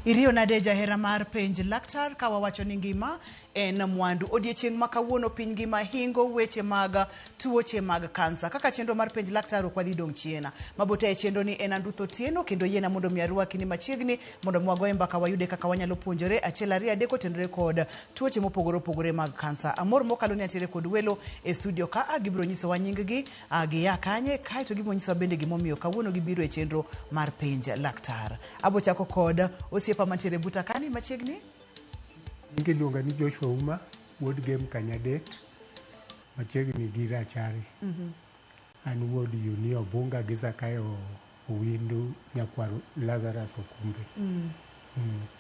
Iriyo nade jahera mar penj laktar ka wawacho ni ngima en mwandu. Odiechieng' ma kawuono piny ngima hingo weche mag tuoche mag kansa. Kaka chenro mar penj laktar ok wadhi dong' chien. Mabota e chenro ni en Anduth Otieno kendo yiena mondo mi arwaki ni machiegni mondo mi wagoye mbaka wayude kaka wanyalo puonjore achiel ariyo adek otenore kod tuoche mopogore opogore mag kansa. Amor mokalo ni antiere kod welo e studio ka a gibiro nyisowa nying gi, gia kanye kaeto gibiro nyisowa bende gimomiyo kawuono gibiro e chenro mar penj laktar. Abo chako kod osiepa mantiere buta kani machiegni. Nyinga iluonga ni Joshua Uma, wuod Gem Kanyadet, machiegni gi Rachari. An wuod Yunia Obunga gi Zakayo Owindu nyakwar Lazarus Okumbe.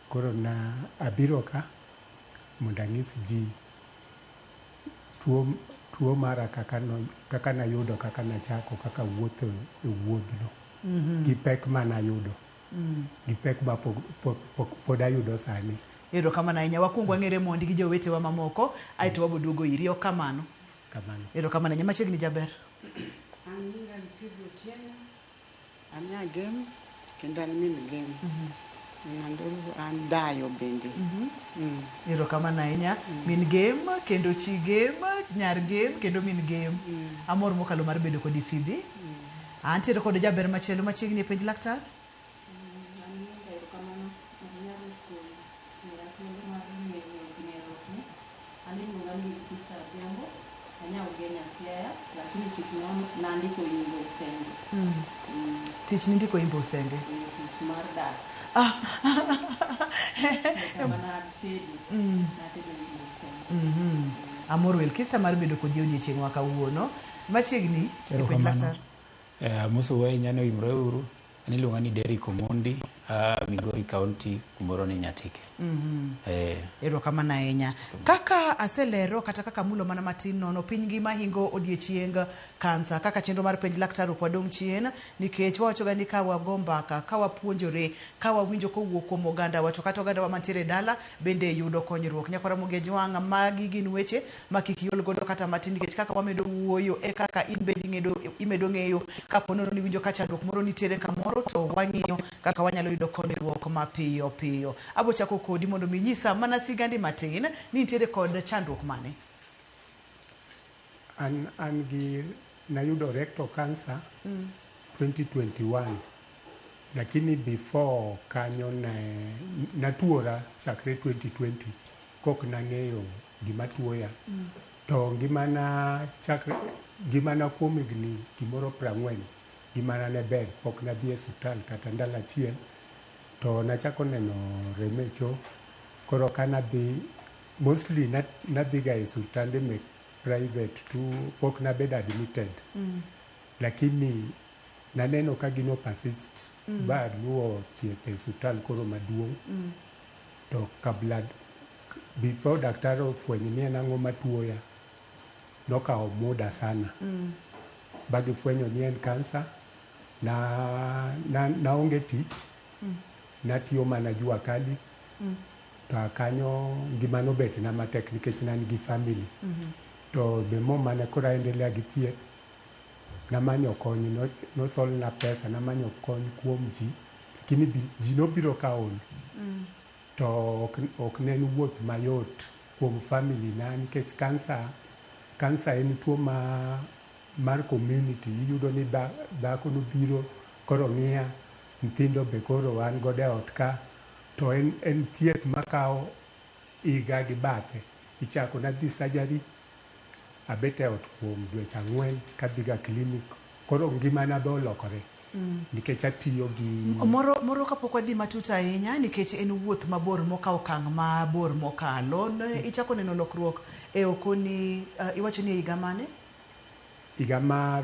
Koro na abiro ka mondo anyis ji tuo, tuo mara kaka, no, kaka nayudo kaka nachako kaka wuotho e wuodhno gi pek manayudo gi pek ma pod ayudo sani. Erokamano ahinya. Wakuong wang'ere mondi gi jowetewa mamoko aeto wabo duogo iri. Erokamano. Kamano. Erokamano ahinya. Machiegni jaber. An nyinga en Phoebe Otieno, an nya Gem kendo an min Gem. An dayo bende. Erokamano ahinya. Min Gem kendo chi Gem, nyar Gem kendo min Gem. Amor mokalo mar bedo kodi Phoebe. Antiere kod jaber machielo machiegni e penj laktar. An nyinga erokamano ahinya Ruth kuom miya thuolo mar ng'eruok ni. An iluonga ni Wilkista Adhiambo, anya Ugenya Siaya, lakini tich nandiko Imbo Usenge. Tich nindiko Imbo Usenge? Tich mar dak. Kama natedo, natedo Imbo Usenge. Amor Wilkista mar bedo kodi e odiechieng' ma kawuono. Machiegni e penj Erokamano. laktar. Amosou ahinya ni oimore uru. An iluonga ni Derrick Omondi, aa Migori County, kumoro ni Nyatike. Erokamano ahinya. Kaka aselero kata kaka amulo mana matin nono, piny ngima hingo odiechieng kansa. Kaka chenro mar penj laktar ok wadong' chien, nikech wawachoga ni ka wago mbaka, ka wapuonjore, ka wawinjo kowuok kuom ogandawa, to kata ogandawa mantiere e dala bende yudo konyruok. Nyakwar Ramogi Ajwang', magi gin weche ma kik iol godo kata matin, nikech kaka wamedo wuoyo e kaka in bende imedo ng'eyo. Kapo nono ni iwinjo ka chandruok moro nitiere kamoro, to wang'iyo kaka wanyalo yudo konyruok mapiyo piyo. Abo chako kodi mondo mi inyisa mana sigandi matin ni nitiere kod chandruok mane? An gi nayudo rectal cancer 2021, lakini before kanyo ne natuora chakre 2020 kok nang'eyo gima tuoya. To ngimana chakre ngimana kuom higni gimoro 40 ngimana ne ber, pok nadhi e osiptal kata ndalo achiel. To nachako neno rem e cho, koro ka nadhi mostly nadhiga e osiptande mek private tu pok nabedo admitted. Lakini naneno ka gino persist ba aluwo thieth e osiptal koro maduong'. To kabla before daktari ofwenyo ni en ang'o matuoya, nokawo muda sana. Ba gifwenyo ni en kansa, na naonge tich, natiyo mana jua kali. To kanyo ngima nobet na matek nikech ne an gi family. To the more mane koro aendelea gi thieth, namanyo kony, nosolna pesa, namanyo kony kuom ji, lakini ji nobiro ka ol. To ok ne en wuoth mayot kuom family na nikech kansa en tuo mar community. Iyudo ni dhako nobiro koro ng'iya, nyithindo be koro an godo e ot ka. To en thieth makawo higa gi bathe. Ichako nadhi surgery, abet e ot kuom dweche 4 kadhiga clinic. Koro ngimana be olokore nikech atiyo gi Moro kapok wadhi matut ahinya, nikech en wuoth mabor mokawo okang' mabor mokalo. Ne ichako neno lokruok e okoni, iwacho ni e higa mane? Higa mar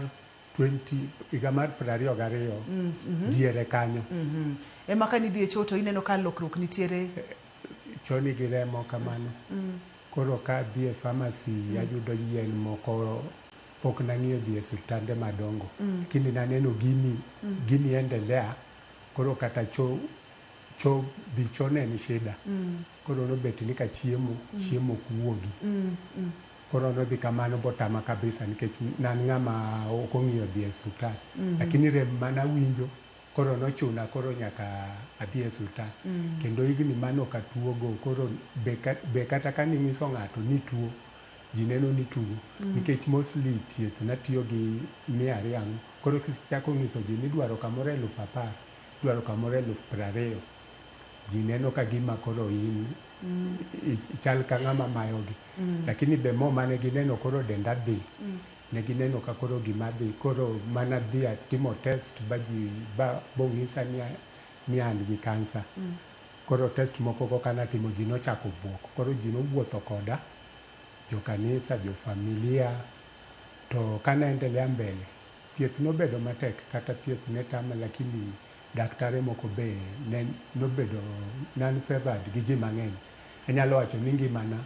20, higa mar 22 diere kanyo. Ema ka nidhi e cho to ineno ka lokruok nitiere? Cho nigi remo kamano. Koro ka adhi e pharmacy ayudo yien moko, pok nang'iyo dhi e osiptande madongo. Lakini naneno gini endelea, koro kata cho dhi cho ne en shida. Koro nobet ni ka chiemo, chiemo ok wuogi. Koro nodhi kamano botama kabisa nikech nan ng'ama ok ong'iyo dhi e osiptal. Lakini rem manawinjo Koro nochuna koro nyaka adhi e osiptal. Kendo higni mane ok atuogo koro be kata ka ning'iso ng'ato ni tuo, ji neno ni tugo. Nikech mostly thieth natiyo gi 200 ang'o. Koro kichako ng'iso ji ni idwaro kamoro 10,000, idwaro kamoro 20,000, ji neno ka gima koro in chal ka ng'ama mayogi. Lakini the more mane gineno koro denda dhi, ne gineno ka koro gima dhi, koro mana dhi atimo test ba ji ba bong'isa ni an gi kansa. Koro test moko go kanatimo ji nochako buok. Koro ji nowuotho koda, jo kanisa, jo familia, to kanaendelea mbele, thieth nobedo matek kata thieth ne tama lakini daktare moko be ne nobedo non favored gi ji mang'eny. Anyalo wacho ni ngimana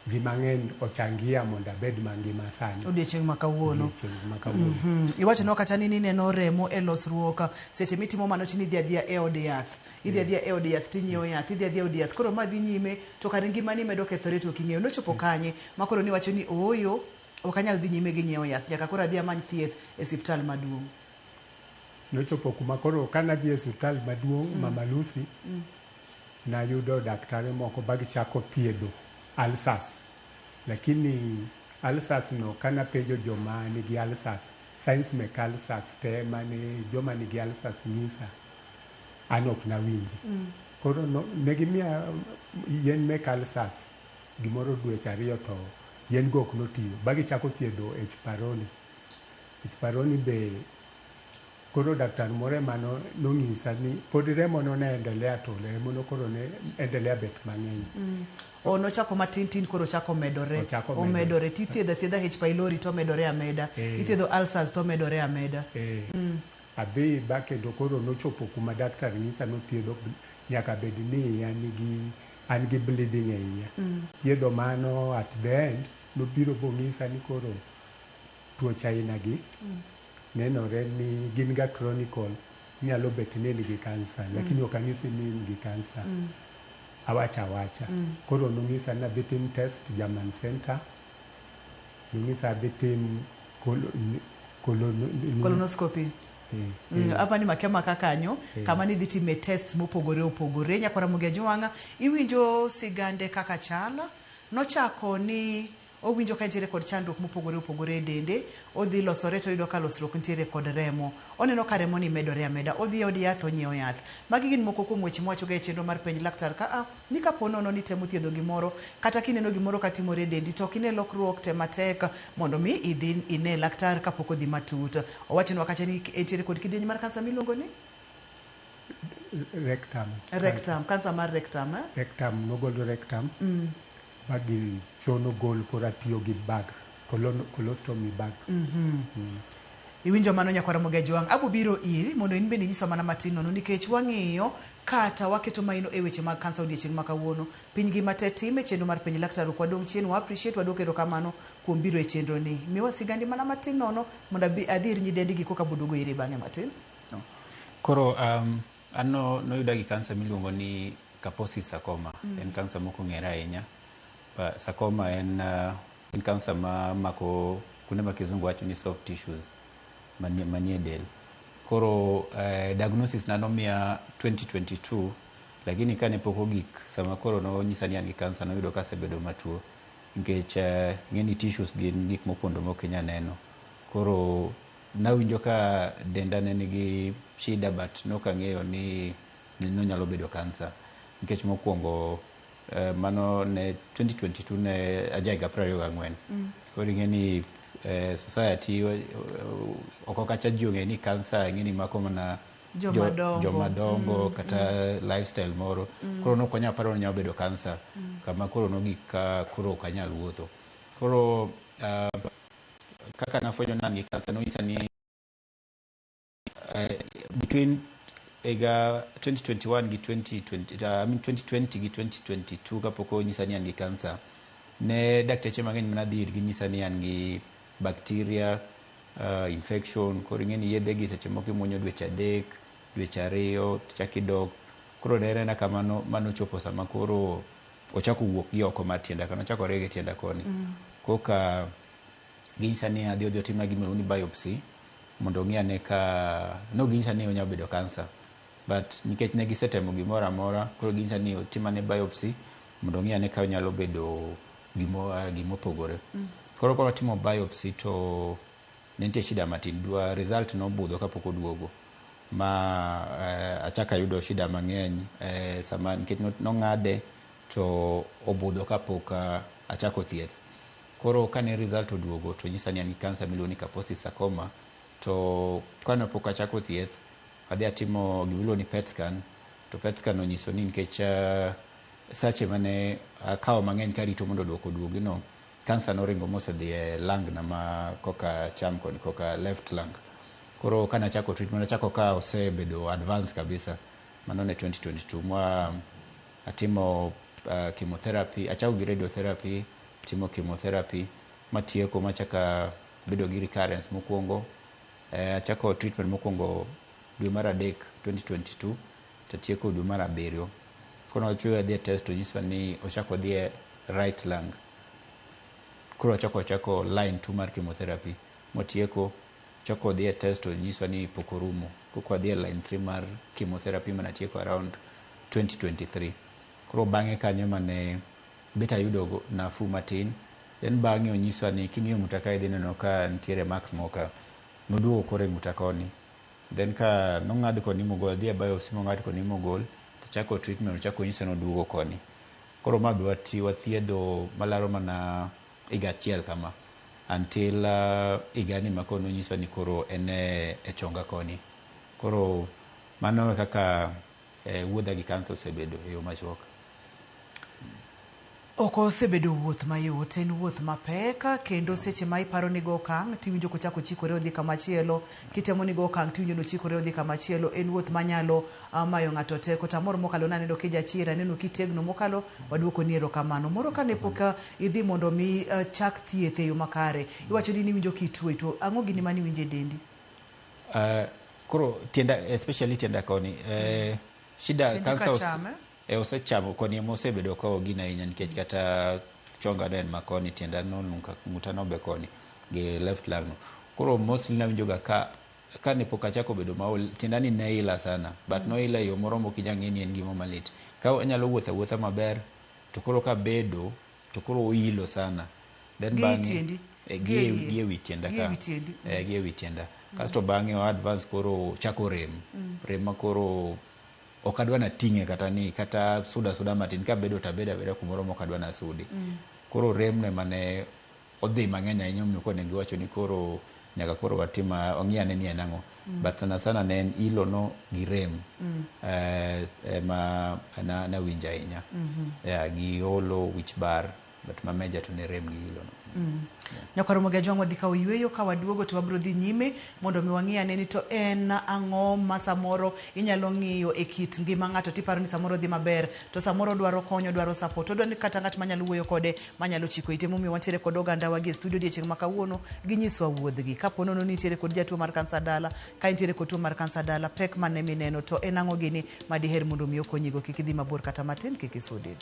ji mang'eny ochangia mondo abed mangima sani. Odiechieng' ma kawuono. Odiechieng' ma kawuono. Iwacho nwa kata ni nineno remo e losruok seche mitimo mano tinidhi adhiya e od yath. Idhi adhiya e od yath tinyiewo yath, idhi adhiya e od yath. Koro ma dhi nyime to kar ngimani medo kethore to ok ing'eyo. Nochopo kanye ma koro niwacho ni ooyo ok anyal dhi nyime gi nyiewo yath nyaka koro adhi amany thieth e siptal maduong'. Nochopo kuma koro kanadhi e osiptal maduong' Mama Lucy, nayudo daktari moko ba gichako thiedho ulcers. Lakini ulcers no kanapenjo joma nigi ulcers, signs mek ulcers te mane joma nigi ulcers nyisa, an ok nawinji. Koro no, ne gimiya yien mek ulcers gimoro dweche 2 to yien go ok notiyo. Ba gichako thiedho H. pylori. H. pylori be koro daktar moro ema nong'isa ni pod remo no ne endelea to remo no koro ne endelea bet mang'eny. O nochako matin tin koro ochako medore. Ochako medore. Omedore. Tithiedho athiedha H. pylori to omedore ameda. Ithiedho ulcers to omedore ameda. Adhi ba kendo koro nochopo kuma daktar nyisa nothiedho nyaka bed ni iya nigi an gi bleeding e iya. Thiedho mano at the end nobiro bong'isa ni koro tuoche aina gi nenore ni gin ga chronical, nyalo bet ni in gi kansa, lakini ok anyisi ni in gi kansa. Awacha awacha. Koro nong'isa ni adhi tim test German Center. Nong'isa adhi tim Colonoscopy. Apa ni makia maka kanyo kama nidhi time test mopogore opogore. Nyakwara Ramogi Ajwang'a, iwinjo sigande kaka chal. Nochako ni owinjo ka nitiere kod chandruok mopogore opogore e dende, odhi losore to oyudo ka losruok nitiere kod remo. Oneno ka remo ni medore ameda, odhi e od yath onyiewo yath. Magi gin moko kuom weche mwawachoga e chenro mar penj laktar ka a ni kapo nono ni temo thiedho gimoro kata kineno gimoro katimore e dendi to ok ine lokruok, tem matek mondo mi idhi ine laktar kapok odhi matut. Owachonwa kacha ni entiere kod kidieny mar kansa miluongo ni Rectum. Rectum, kansa mar rectum, eh? Rectum, nogolo rectum. Ba gichono gol koro atiyo gi bag, colostomy bag. Iwinjo mano nyakwar Ramogi Ajwang', abo biro iri mondo in bende inyiswa mana matin nono nikech wang'iyo kata waketo maino e weche mag kansa odiechieng' ma kawuono. Piny ngima te time chenro mar penj laktar ok wadong' chien, wa appreciate, waduoko erokamano kuom biro e chenro ni. Miwa sigandi mana matin nono mondo adhi ir nyidendi gi koka boduogo iri bang'e matin. No. Koro an noyuda gi kansa miluongo ni Kaposi sarcoma. En kansa mok ong'ere ahinya. Sarcoma en kansa ma mako kuonde ma kizungu wacho ni soft tissues manie del. Koro diagnosis na nomiya 2022, lakini kane pok ogik sama koro nonyisa ni an gi kansa noyudo ka asebedo matuo nikech ing'e ni tissues gin gik mopondo mok inyal neno. Koro nawinjo ka denda ne nigi shida but nok ang'eyo ni nonyalo bedo kansa nikech mokwongo mano ne 2022 ne aja higa 24. Koro ing'e ni society oko kacha ji ong'e ni kansa ing'e ni mako mana Joma dongo. joma dongo kata lifestyle moro. Koro nok wanyal paro ni nyalo bedo kansa kama koro nogik ka koro ok anyal wuotho. Koro kaka nafwenyo ni an gi kansa nonyisa ni between higa 2021 gi 2020, I mean 2020 gi 2022 kapok onyisa ni an gi kansa, ne dakteche mang'eny mana dhi irgi nyisa ni an gi bacteria infection. Koro ing'e ni yedhe gi seche moko imuonyo dweche 3, dweche 2 tichak idok. Koro ne en kamano manochopo sama koro ochako wuok gi oko mar tienda ka, nochako ringo e tienda koni. Koka ginyisa ni adhi odhi otimna gima iluongo ni biopsy. mondo ong'i ane ka noginyisa ni onyalo bedo kansa but nikech ne gisetemo gimoro amora koro ginyisa ni otim ane biopsy mondo ong'i ane ka onyalo bedo gimopogore. Koro koro timo biopsy to ne nitie shida matin dwa result nobudho kapok oduogo ma achako ayudo shida mang'eny sama nikech nong'ade to obudho kapok achako thieth. Koro kane result oduogo to nyisa ni an gi kansa miluongo ni Kaposi sarcoma to kane pok achako thieth adhi atimo gimiluongo ni PET scan to PET scan onyiso ni nikech sache mane akawo mang'eny karito mondo duoko oduogi no kansa noringo mosedhi e lung na ma koka cham koni koka left lung. Koro kane achako treatment achako ka osebedo advance kabisa mano ne 2022 mwa atimo chemotherapy achako gi radiotherapy timo chemotherapy matieko machaka bedo gi recurrence mokwongo achako treatment mokwongo dwe mar adek 2022 tatieko dwe mar abiriyo. Koro nochweyo adhi e test to onyiswa ni ochako odhi e right lung. Koro achako line 2 mar chemotherapy motieko chako odhi e test to onyiswa ni pok orumo. Koko adhi e line 3 mar chemotherapy manatieko around 2023. Koro bang'e kanyo mane bet ayudo nafuu matin. Then bang'e onyiswa ni king'iyo ng'uta ka idhi neno ka nitiere marks moko ka. Noduogo koro e ng'uta koni. Then ka nong'ad koni mogol, adhi e biopsy mong'ad koni mogol, to chako treatment ochako onyisa ni oduogo koni. Koro ma be wathiedho malaro mana higa achiel kama until higani ma koro nonyiswa ni koro en e chonga koni. Koro mano e kaka wuodha gi kansa osebedo e yo machuok. Ok osebedo wuoth mayot, en wuoth mapek kendo seche ma iparo ni go okang' tiwinjo kochako chikore odhi kamachielo, kitemo ni go okang' tiwinjo nochikore odhi kamachielo. En wuoth manyalo mayo ng'ato teko. To amor mokalo naneno kijachir, aneno kitegno mokalo, waduoko ni erokamano. Moro kane pok idhi mondo mi chak thieth e yo makare, iwacho ni niwinjo kituo, to ang'o gini mane iwinjo e dendi? Koro tienda, especially tienda koni, shida kansa osechamo koni ema osebedo ka ogin ahinya nikech kata chonga ne en makoni, tienda nonung' ng'uta no be koni gi left lung no. Koro mostly nawinjo ga ka ne pok achako bedo maol, tienda ni ne ila sana, but noila e yo moro mok inyal ng'e ni en gima malit. Ka anyalo wuotho awuotha maber, to koro kabedo, to koro oilo sana. Then bang'e gi e wi tienda ka. Gi e wi tienda. Kasto bang'e o advance koro chako rem. Rem ma koro ok adwa nating'e kata ni kata suda matin kabedo to abedo abeda kumoro mok adwa nasudi. Koro rem no mane odhi mang'eny ahinya omiyo koro ne giwacho ni koro nyaka koro watim wang'i ane ni en ang'o. But sana sana ne en ilo no gi rem ema nawinjo ahinya. Yeah, gi olo, wich bar, but ma major to ne rem gi ilo no. Nyakwa Ramogi Ajwang' wadhi kawo yweyo ka waduogo to wabiro dhi nyime mondo mi wang'i ane ni to en ang'o ma samoro inyalo ng'iyo e kit ngima ng'ato tiparo ni samoro dhi maber to samoro dwaro konyo, dwaro support, odwaro ni kata ng'at manyalo wuoyo kode manyalo chiko ite. Momiyo wantiere kod oganda wagi e studio odiechieng' ma kawuono ginyiswa wuodhgi. Kapo nono ni nitiere kod jatuo mar kansa dala, ka intiere kod tuo mar kansa dala, pek mane mineno to en ang'o gini madiher mondo mi okonyigo? Kik idhi mabor kata matin, kik isudi.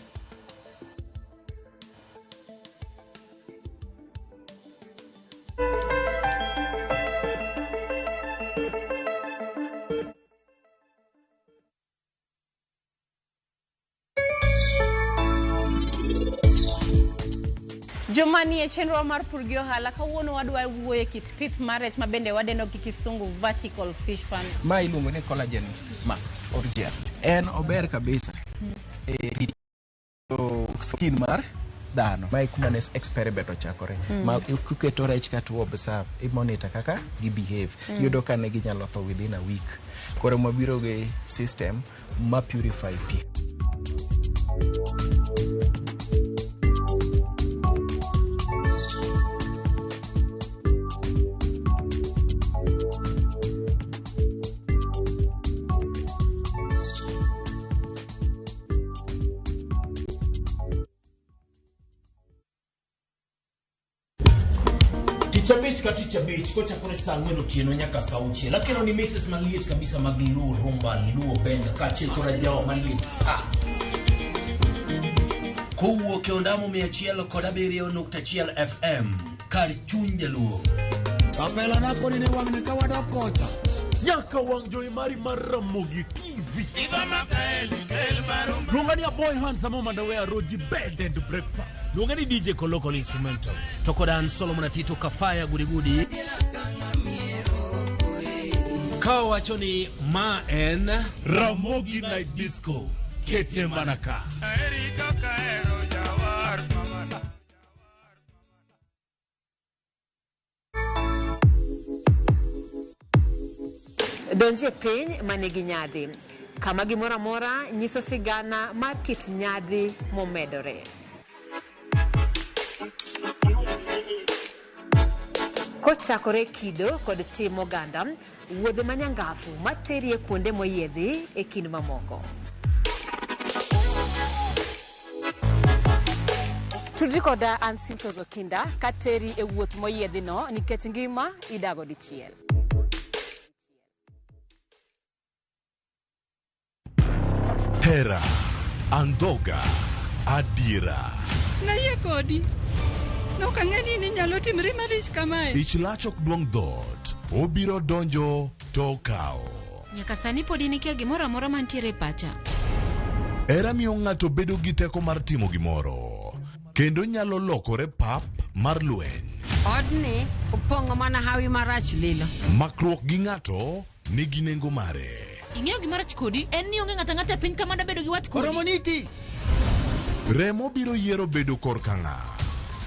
Joma nie chenro mar pur gi ohala kawuono wadwa wuoyo e kit pith mar rech ma bende wadendo gi kisungu vertical fish farming. Ma iluongo ni collagen mask or gel. En ober kabisa e rito skin mar dhano. Mae kuma ne experiment ochakore. Ma kiketo rech ka to observe, i monitor kaka gi behave. Iyudo ka ne ginyalo tho within a week. Koro mwabiro gi system ma purify pi. Tich abich ka tich abich kochakore saa 4 otieno nyaka saa 6 akelo ni mixes maliet kabisa mag Luo Rumba, Luo Benga kaachiel kod ajawa maliet kowuok e ondamo 107.1 FM kar chuny jaluo. Kapela na koni ni wang'ni ka wadok kocha. Nyaka wang' jowi mari mar Ramogi TV. Luonga ni Aboy Handsome Mandawe Aroji Bed and Breakfast. Luonga ni DJ Koloko Instrumental. To koda an Solomon Atito Kafaya Gudigudi. Ka wacho ni ma en Ramogi Night Disco. Kete mana ka. Donje piny manigi nyadhi, kama gimoro amora nyiso sigana mar kit nyadhi momedore. Kochakore kido kod tim oganda, wuodhe manyangafu materi e kuonde moyiedhi e kind mamoko. Tudri koda an Simfros Okinda kateri e wuoth moyiedhi no nikech ngima idago dichiel. Hera, andhoga, adiera. Nayie kodi. Nok ang'e ni inyalo timri malich kamae. Ich lach ok duong' dhoot. Obiro donjo to okawo. Nyaka sani pod in ikia gimoro amora mantiere e pacha. Hera miyo ng'ato bedo gi teko mar timo gimoro. Kendo nyalo lokore pap mar lweny. Odni opong'o mana hawi marach lilo. Makruok gi ng'ato nigi nengo mare. Ing'eyo gima rach kodi en ni onge ng'ato ang'ata e piny ka madabedo gi wat kodi. Oromoniti. Remo biro yiero bedo korka ng'a.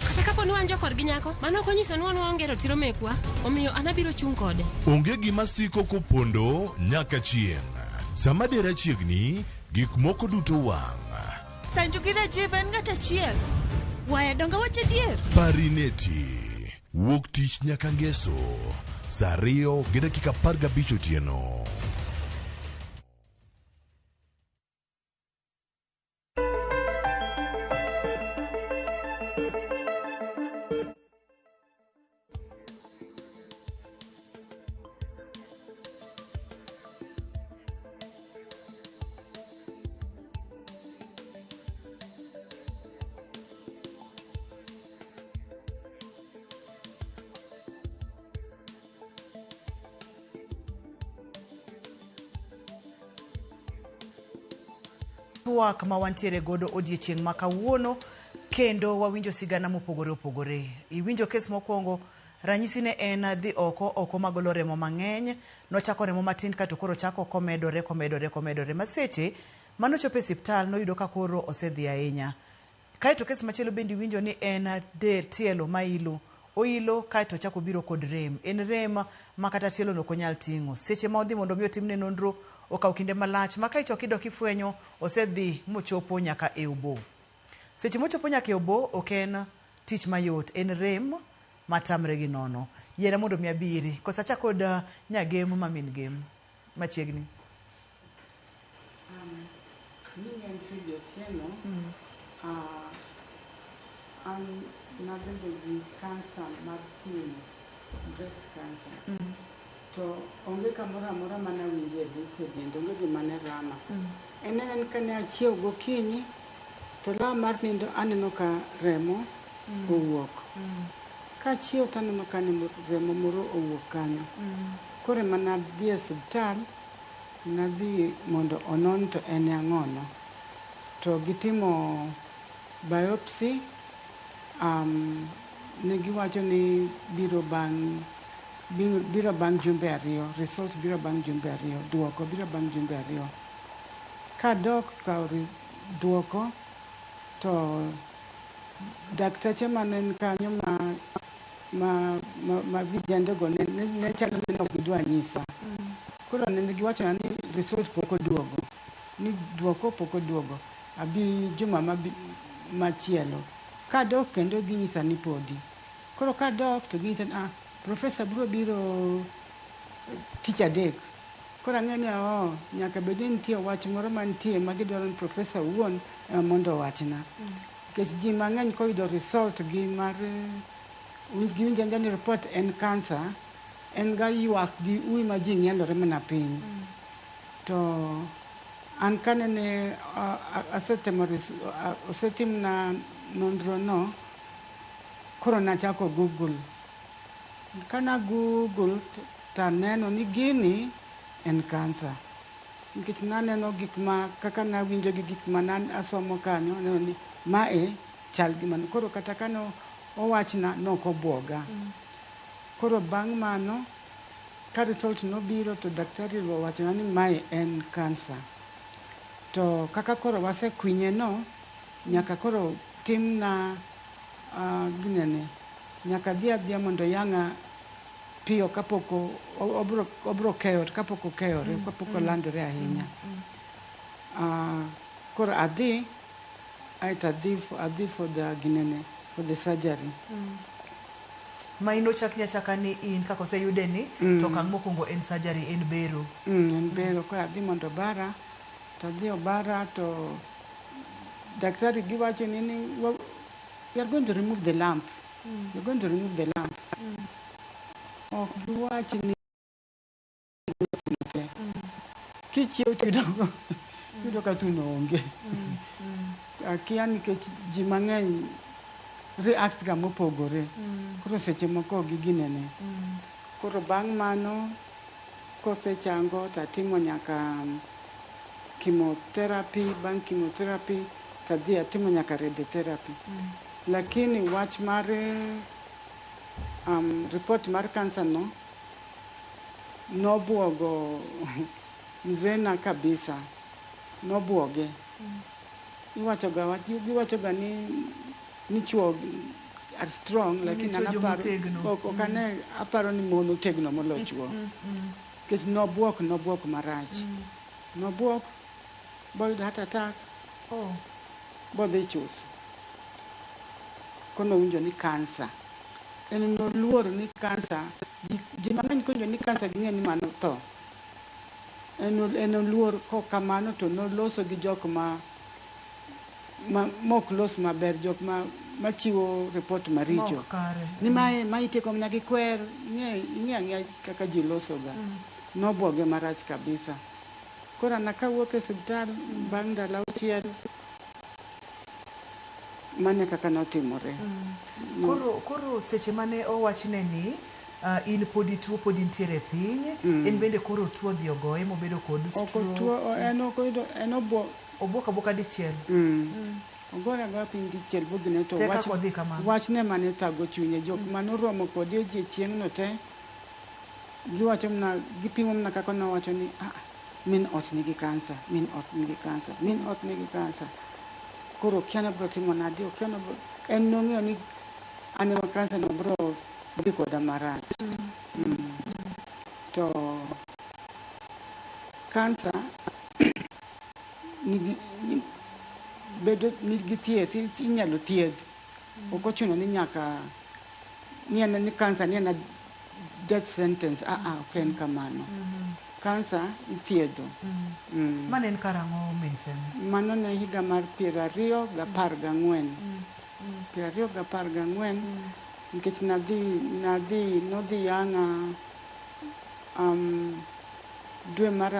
Kata kapo ni wan jokorgi nyako, mano ok onyiso ni wan waonge ratiro mekwa, omiyo an abiro chung' kode. Onge gima siko kopondo nyaka chieng'. Sama dera chiegni, gik moko duto wang'. Sanju gi Rajiv en ng'at achiel. Waya donge wach adier? Parineti. Wuok tich nyaka ngeso. Saa 2:15 otieno. Twak ma wantiere godo odiechieng' ma kawuono kendo wawinjo sigana mopogore opogore. Iwinjo kes mokwongo, ranyisi ne en dhi oko, oko magolo remo mang'eny, nochako remo matin kato koro chako komedore, komedore, komedore. Ma seche manochopo e osiptal noyudo ka koro osedhi ahinya. Kaeto kes machielo bende iwinjo ni en tielo mailo. Oilo kaeto ochako biro kod rem. En rem ma kata tielo no ok onyal ting'o. Seche ma odhi mondo mi otimne nonro okawo kinde malach ma ka ichako idok ifwenyo osedhi mochopo nyaka e obo. Seche mochopo nyaka e obo ok en tich mayot, en rem matamre gi nono. Yiena mondo mi abiri. Koso achak kod nyagem ma min gem machiegni. Nyinga en Phoebe Otieno. An nabedo gi kansa mar thuno, breast cancer. To onge kamoro amora mane awinje lit e denda, onge gima ne rama. En en kane achiew gokinyi, to lawa mar nindo aneno ka remo owuok. Kachiew to aneno ka remo moro owuok kanyo. Koro ema nadhi e osiptal, nadhi mondo onon to en ang'ono. To gitimo biopsy, ne giwacho ni biro bang' jumbe ariyo, result biro bang' jumbe ariyo, duoko biro bang' jumbe ariyo. Kadok kawo duoko, to dakteche mane en kanyo ma vijende go ne chalo ni ok gidwa nyisa. Koro ne giwachona ni result pok oduogo, ni duoko pok oduogo, abi juma machielo. Kadok kendo ginyisa ni podi. Koro kadok to ginyisa ni profesa biro biro tich adek. Koro ang'eyo ni nyaka bed ni nitie wach moro mantie ma gidwaro ni profesa owuon ema mondo owachna. Nikech ji mang'eny koyudo result gi mar giwinjo awinja ni report en kansa, en ga ywak gi ui ma ji ng'ielore mana piny. To an kanene asetimo osetimna nonro no, koro nachako Google. Kana Google to aneno ni gini en kansa. Nikech naneno gik ma kaka nawinjo gi gik ma asomo kanyo, aneno ni mae chal gi mano. Koro kata kane owachna nok obuoga. Koro bang' mano, ka result nobiro to daktari owachona ni mae en kansa. To kaka koro wasekwinye no, nyaka koro timna ginene, nyaka adhi adhiya mondo oyang'a piyo kapok obro keyore, kapok okeyore, kapok olandore ahinya. Koro adhi, aeto adhi for the ginene, for the surgery. Ma in ochakni achaka ni in kaka oseyude ni to okang' mokwongo en surgery, en bero. En bero. Koro adhi mondo obara, to adhi obara to daktari giwacho ni we are going to remove the lump. We are going to remove the lump. Ok giwach ni te. Kichiew to iyudo ka thuno onge. Akia nikech ji mang'eny react ga mopogore. Koro seche moko ok giginene. Koro bang' mano kosechango to atimo nyaka chemotherapy, bang' chemotherapy to adhi atimo nyaka radiotherapy. Lakini wach mar report mar kansa no nobuogo mzena kabisa. Nobuoge. Giwacho ga ni chuo are strong, lakini an aparo, ok ane, aparo ni mon otegno moloyo chuo. Nikech nobuok marach. Nobuok, boyudo heart attack, bodhi chuth. Kono winjo ni kansa. En noluor ni kansa, ji mang'eny kowinjo ni kansa ging'e ni mano tho. En oluor kokamano to noloso gi jok ma mok los maber, jok ma machiwo report maricho. Ni mae itieko mana gi kwer, ing'e ang'eya kaka ji losoga. Nobuoge marach kabisa. Koro an kawuok e osiptal bang' ndalo 6, mano e kaka notimore. Koro seche mane owachne ni in pod ituo, pod intiere piny, en bende koro tuo odhi ogoye mobedo kod stroke. En ok oyudo, en obuok abuoka dichiel. Ogore agoya piny dichiel bogine to wachne mane thago chunye. Jok manoromo kode odiechieng'no te, giwacho mana, gipimo mana kaka nowacho ni min ot nigi kansa, min ot nigi kansa, min ot nigi kansa. Koro okia ni obiro timo nade, okia ni obiro, en nong'eyo ni an ema kansa no biro dhi koda marach. To kansa nigi bedo nigi thieth, inyalo thiedh. Ok ochuno ni nyaka ni en ni kansa ni en death sentence. Ok en kamano. Kansa ithiedho. Mano en karang'o min Seme? Mano ne higa mar 2014. 2014 nikech nodhi yang'a dwe mar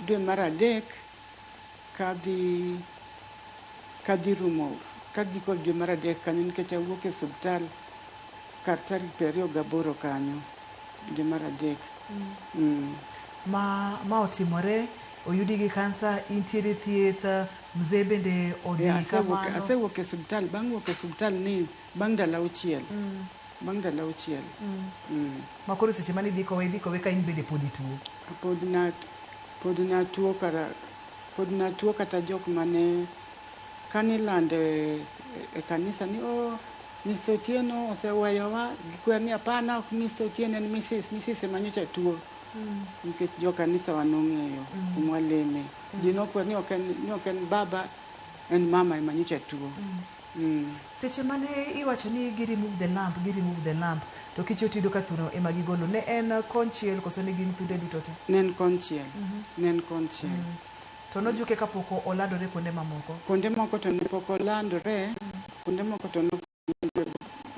3 kadhi rumo kadhi kod dwe mar 3 kanyo nikech awuok e osiptal kar tarik 28 kanyo dwe mar 3. Ma otimore, oyudi gi kansa, intiere thieth, mzee bende odhi kamano. Asewuok e osiptal, bang' wuok e osiptal ni bang' ndalo 6. Bang' ndalo 6. Ma koro seche mane idhi kowe, idhi kowe ka in bende pod ituo? Pod natuo kara, pod natuo kata jok mane kanilando e kanisa ni Mr. Otieno oseweyowa, gikwer ni hapana, ok Mr. Otieno en Mrs. Mrs. ema nyocha tuo. Nikech jo kanisa wa nong'eyo kuma waleme. Ji nokwer ni ok en baba, en mama ema nyocha tuo. Seche mane iwacho ni gi remove the lump, gi remove the lump, to kichiew tiyudo ka thuno ema gigolo, ne en konchiel koso ne gin thunde duto te? Ne en konchiel. Ne en konchiel. To nojuke kapok olandore kuonde mamoko? Kuonde moko to ne pok olandore, kuonde moko to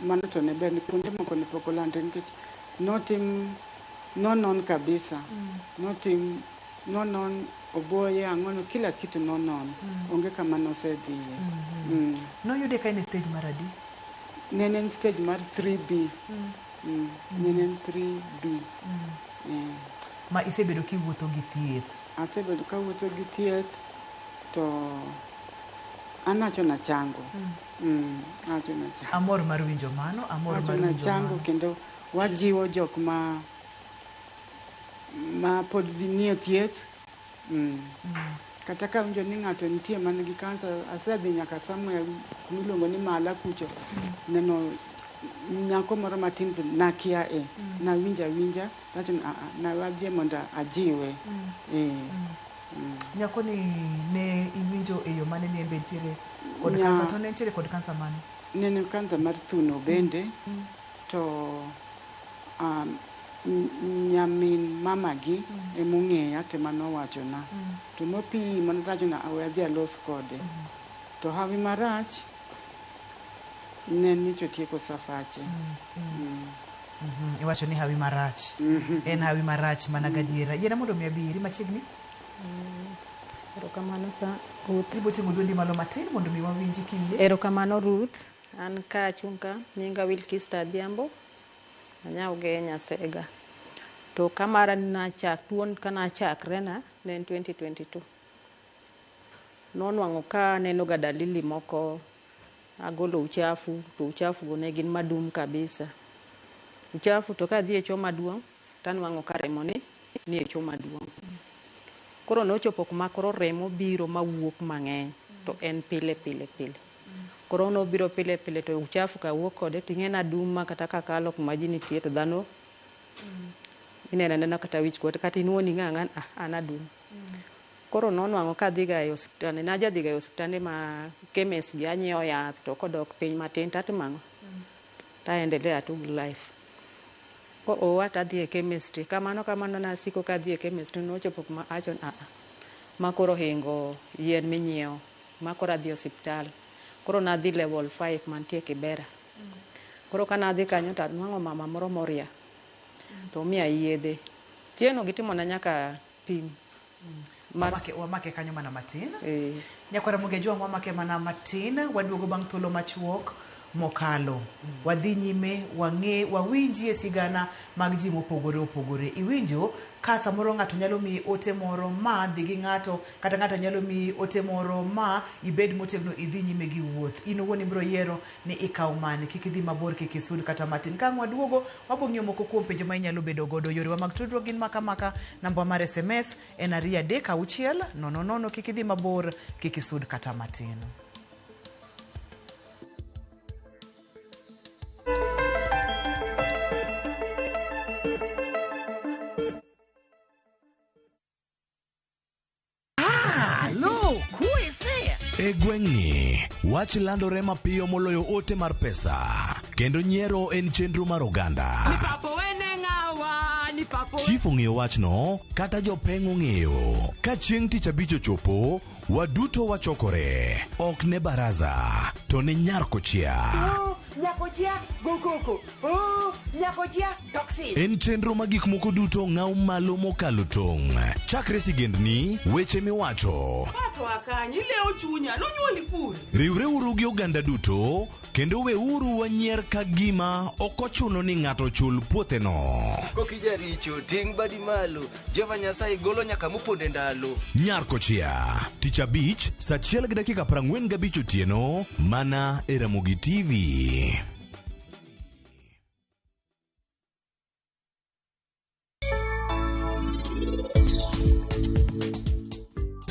mano to ne ber, kuonde moko ne pok olandore nikech notim nonon kabisa. Notim nonon oboye ang'ono kila kitu nonon. Onge kama nosedhiye. Noyude ka en e stage mar adi? Ne en stage mar 3B. Ne en 3B. Ma isebedo kiwuotho gi thieth? Asebedo kawuotho gi thieth to anacho nachango. Awacho nachango. Amor mar winjo mano, amor Awacho mar winjo nachango mano. kendo wajiwo jok ma pod nie thieth. Kata ka winjo ni ng'ato nitie man gi kansa, asedhi nyaka somewhere kumiluongo ni Mala kucho. Neno nyako moro matin to nakia e. Nawinjo awinja, tawacho ni nawadhi mondo ajiwe. Nyako ni ne iwinjo e yo mane ni en be nitiere kod kansa, to ne nitiere kod kansa mane? Ne en kansa mar thuno bende, to nyamin mamagi emong'eya to ema nowachona. To nopimo nowacho ni we adhi alos kode. To hawi marach ne nyocha otieko safache. Iwacho ni hawi marach. En hawi marach mana gadiera. Yiena mondo mi abiri machiegni. Erokamano sa Ruth. Ibo ting'o dwondi malo matin mondo mi wawinji kiyie. Erokamano Ruth. An ka achung' ka, nyinga Wilkista Adhiambo. Anyao Nyasega. To kamara nachak tuon kanachakre na ne en 2022. Nonwang'o ka aneno ga dalili moko, agolo uchafu, to uchafu go ne gin madum kabisa. Uchafu to kadhi e choo maduong' tanwang'o ka remo ni e choo maduong'. Koro nochopo kuma koro remo biro mawuok mang'eny to en pile pile pile. Koro nobiro pile pile to uchafu ka wuok kode ting'e nadum ma kata kakalo kuma ji nitie to dhano ineno anena kata wich kuot kata inuoni ng'a an adum. Koro nonwang'o kadhiga e osiptande, najadhiga e osiptande ma chemist gi anyiewo yath to kodok piny matin tatimo ang'o? Taendelea tu gi life. Ko oa tadhi e chemistry, kamano kamano nasiko kadhi e chemistry nochopo kuma awacho ni ma koro ohingo yien minyiewo, ma koro adhi e osiptal. Koro nadhi level 5 mantie Kibera. Koro kanadhi kanyo to anwang'o mama moro moria. To omiya yedhe. Chieng'no gitimona nyaka pim. Wamake kanyo mana matin. Nyakwara Mugeju wamake mana matin, waduogo bang' thuolo machuok mokalo. Wadhi nyime, wang'e, wawinjie sigana mag ji mopogore opogore. Iwinjo ka samoro ng'ato nyalo miyi ote moro ma dhi gi ng'ato, kata ng'ato nyalo miyi ote moro ma ibed motegno idhi nyime gi wuoth. In owuon ibiro yiero ni ikaw mane, kik idhi mabor, kik isud kata matin. Ka ang' waduogo, wabiro ng'iyo moko kuom penjo ma inyalo bedo godo. Yorewa mag tudruok gin maka maka, namba mar SMS en 2 3 6 0 0, kik idhi mabor, kik isud kata matin. E gweng'ni, wach landore mapiyo moloyo ote mar pesa, kendo nyiero en chenro mar oganda. Chief ong'eyo wachno, kata jopeng' ong'eyo. Ka chieng' tich abich ochopo, waduto wachokore. Ok ne baraza, to ne nyar kochia. En chenro ma gik moko duto ng'aw malo mokalo tong'. Chakre sigendni, weche miwacho. Riwreuru gi oganda duto, kendo weuru wanyier ka gima ok ochuno ni ng'ato chul puotheno. Kokijaricho, ting' badi malo. Jehova Nyasaye golo nyaka moponde ndalo. Nyar kochia, tich abich, saa 1:45 otieno, mana e Ramogi TV.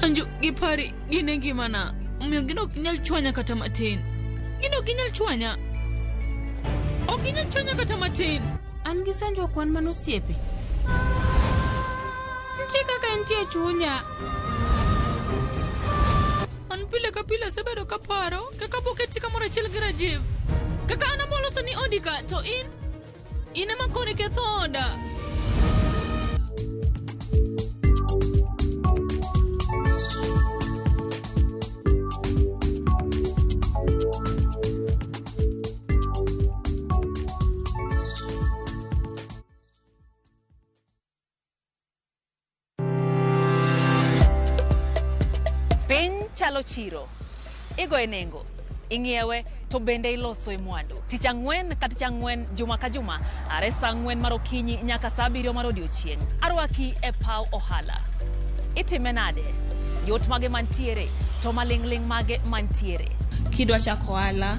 Anju, gipari gin e ngimana, omiyo gin ok nyal chwanya kata matin. Gin ok ginyal chwanya. Ok ginyal chwanya kata matin. An gi Sanju ok wan mana osiepe. Nitie kaka entie e chunya. An pile ka pile asebedo kaparo kaka boketi kamoro achiel gi Rajiv. Kaka an amoloso ni odi ka, to in ema koro iketho oda. Piny chalo chiro. Igoye nengo. Ing'iewe to bende iloso e mwandu. Tich ang'wen ka tich ang'wen juma ka juma are saa ang'wen mar okinyi nyaka saa abiriyo mar odiochieng'. Arwaki e paw ohala. Itime nade? Yot mage mantiere to maling'ling' mage mantiere? Kidwa chako ohala,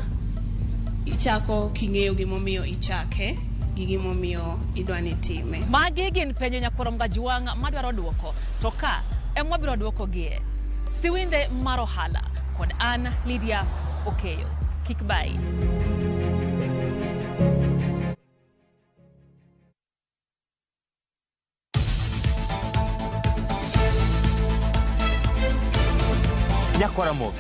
ichako king'eyo gimomiyo ichake gi gimomiyo idwa ni itime. Magi gin penjo nyakwar Mgajwang' madwaro duoko to ka ema wabiro duokogie. Siwinde mar ohala kod an Lydia Okeyo. Kik bayi. Nyakwar Ramogi,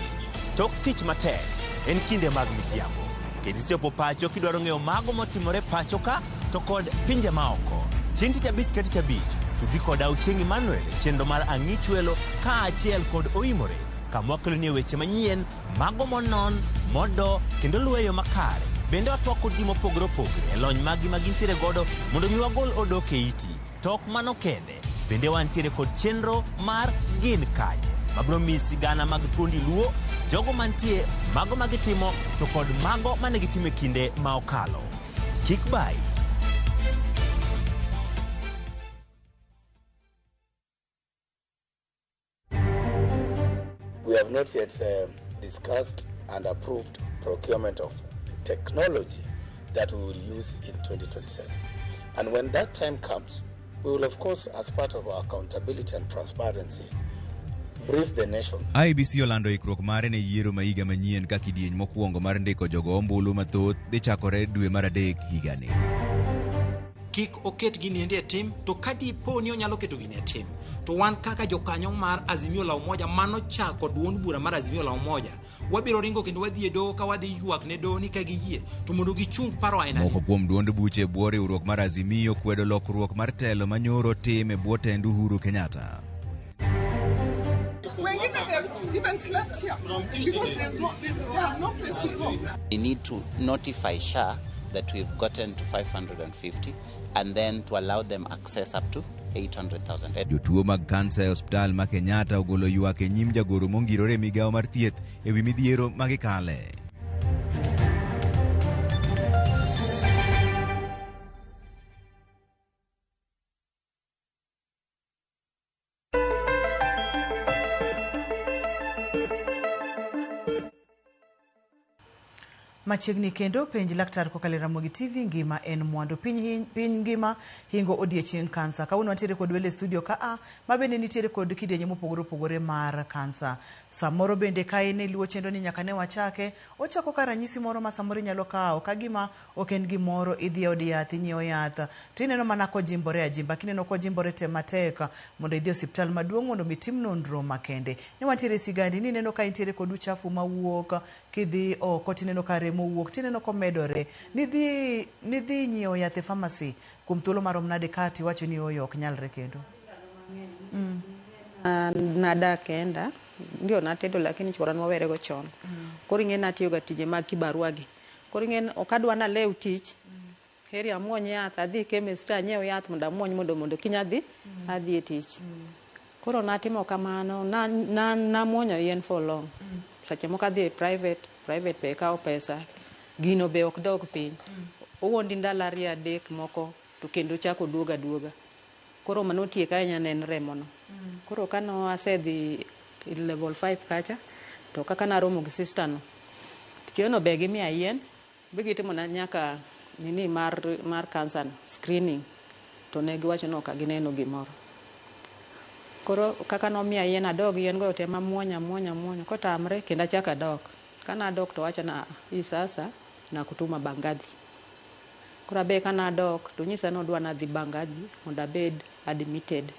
tok tich matek en kinde mag midhiambo. Kendo isechopo pacho kidwaro ng'eyo mago motimore pacho ka to kod pinje maoko. Chieng' tich abich ka tich abich, tudri koda Ochieng' Emmanuel e chenro mar Ang'ich Welo kaachiel kod Oimore kama wakeloni weche manyien mago monon, modo kendo luwo e yo makare. Bende watwak kod ji mopogore opogore e lony maggi ma gintiere godo mondo mi wagol odok e iti. To ok mano kende, bende wantiere kod chenro mar Gin Kanye mabiro miyi sigana mag thuondi luo, jogo mantie, mago ma gitimo to kod mago mane gitimo e kinde ma okalo. Kik bayi. We have not yet discussed and approved procurement of technology that we will use in 2027. And when that time comes, we will, of course, as part of our accountability and transparency, brief the nation. IEBC olando ikruok mare ne yiero ma higa manyien ka kidieny mokwongo mar ndiko jogo ombulu mathoth dhi chakore dwe mar adek higani. Kik oket gini endi e tim, to ka dipo ni onyalo keto gini e tim, to wan kaka jokanyo mar Azimio la Umoja manochako duond bura mar Azimio la Umoja, wabiro ringo kendo wadhi e doho ka wadhi ywak ne doho ni ka giyie to mondo gichung paro aina ni. Moko kuom duond buche e bwo riwruok mar Azimio kwedo lokruok mar telo manyoro tim e bwo tend Uhuru Kenyatta. Wengine, they've even slept here because there's no, they have no place to go. We need to notify SHA that we've gotten to 550 and then to allow them access up to 800,000. Jotuo mag kansa e osiptal ma Kenyatta ogolo ywak e nyim jagoro mongirore e migawo mar thieth e wi midhiero ma gikale. Machiegni kendo penj laktar kokalo e Ramogi TV. Ngima en mwandu. Piny ngima hingo odiechieng kansa. Kawuono wantiere kod welo e studio ka a ma bende nitiere kod kidienje mopogore opogore mar kansa. Samoro bende ka in iluwo chenro ni nyaka ne wachake, ochako ka ranyisi moro ma samoro inyalo kawo ka gima ok en gimoro, idhi e od yath, inyiewo yath to ineno mana kojimbore ajimba. Kineno kojimbore, tem matek mondo idhi e osiptal maduong' mondo mi tim nonro makende. Ne wantiere sigandi ni ineno ka intiere kod uchafu mawuok kidhi oko, tineno ka remo wuok, tineno komedore, nidhi nyiewo yath e pharmacy kuom thuolo marom nade ka tiwacho ni oyo ok nyalre kendo? Nadak kenda, ndio natedo, lakini chuora nwawere go chon. Koro ing'e natiyo ga tije mag kibarua gi. Koro ing'e ok adwa nalew tich. Heri amuony yath, adhi chemist anyiew yath mondo amuony mondo kiny adhi e tich. Koro natimo kamano, na namuonyo yien for long. Seche moko adhi e private, private be kawo pesa, gino be ok dog piny. Owuondi ndalo ariyo adek moko to kendo chako duogo aduoga. Koro manotieka ahinya ne en remono. Koro kano asedhi level 5 kacha, to kaka naromo gi sister no, chieng'no be gimiya yien, be gitimona nyaka nini mar cancer no, screening, to ne giwacho ni ok gineno gimoro. Koro kaka nomiya yien adog yien go te mamuonyo amuonya amuonya kotamre kendo achako adok. Kana dok to wacho na hii sasa nakutuma Mbagathi. Koro abe kanadok to nyisa ni odwa nadhi Mbagathi mondo abed admitted